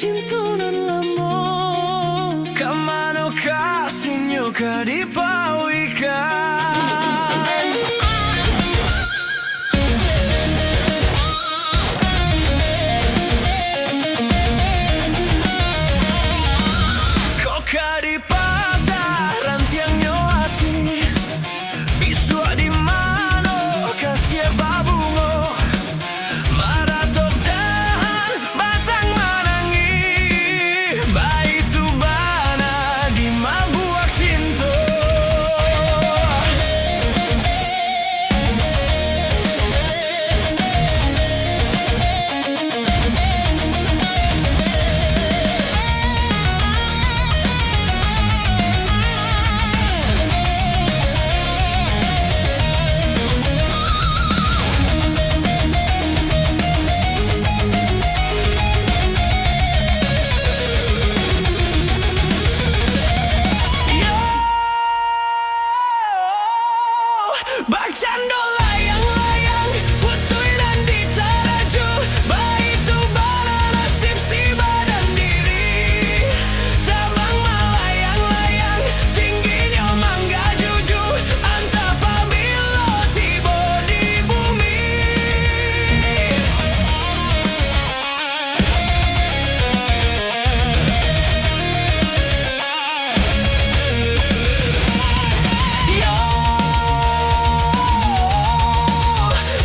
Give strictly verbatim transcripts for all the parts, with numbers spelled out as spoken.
Cinto nan lamo, ka mano kasihnyo ka dipawikan? Kok ka dipatah rantiangnyo ati? Bisuak di mano kasiah babungo, maratok dahan batang manangih, baitu bana di mabuak cinto. Yo, bakcando layang-layang, putuih nan ditaraju, baitu bana nasib si badan diri. Tabang malayang-layang, tingginyo manggajuju, antah pabilo tibo di bumi. Yo,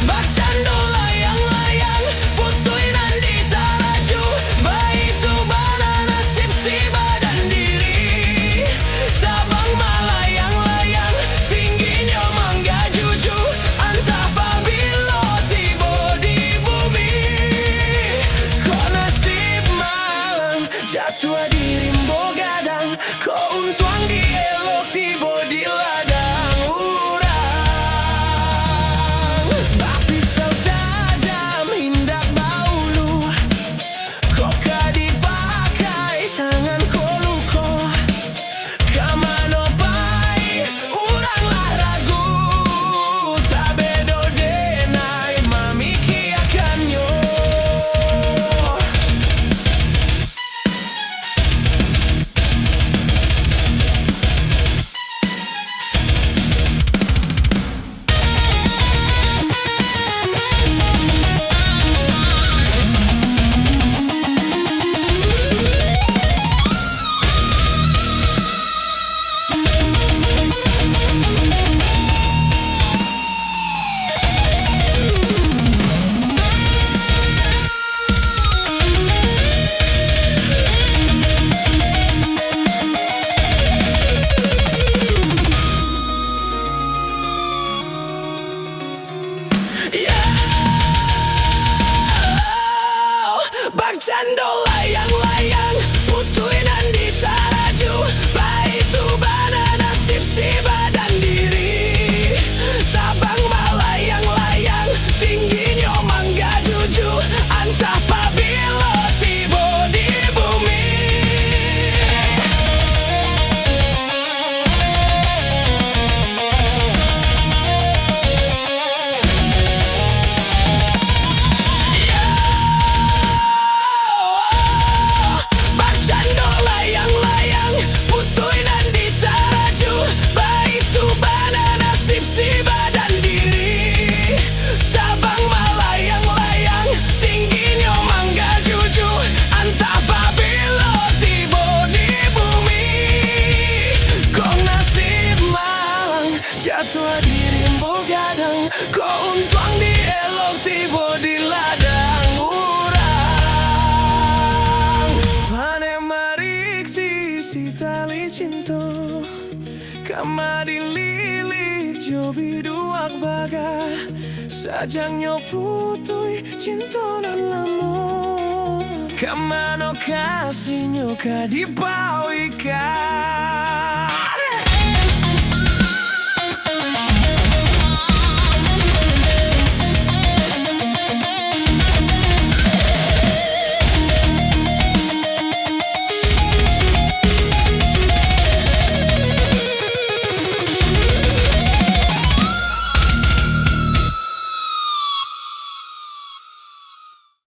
bakcando layang-layang, putuih nan ditaraju, baitu bana nasib si badan diri. Tabang malayang-layang, tingginyo manggajuju, antah pabilo tibo di bumi. Kok nasib malang, jatuah di rimbo gadang, kok untuang di elok tibo di ladang urang. Bapisau tajam indak baulu, kok ka dipakai tangan ko luko. Ka mano pai urang lah ragu, tabedo denai mamikiakannyo. Yo, bakcando layang-layang, putuih nan ditaraju, baitu bana nasib si badan diri. Tabang malayang-layang, tingginyo manggajuju, antah pabilo tibo di bumi. Bakcando layang-layang, putuih nan ditaraju, baitu bana nasib si badan diri. Tabang malayang-layang, tingginyo manggajuju, antah pabilo tibo di bumi. Kok nasib malang, jatuah di rimbo gadang, kok untuang di elok tibo di ladang urang. Panek mariksi si tali cinto, ka madilik jo biduak baga, sajangnyo putuih cinto nan lamo. Ka mano kasihnyo ka dipawikan?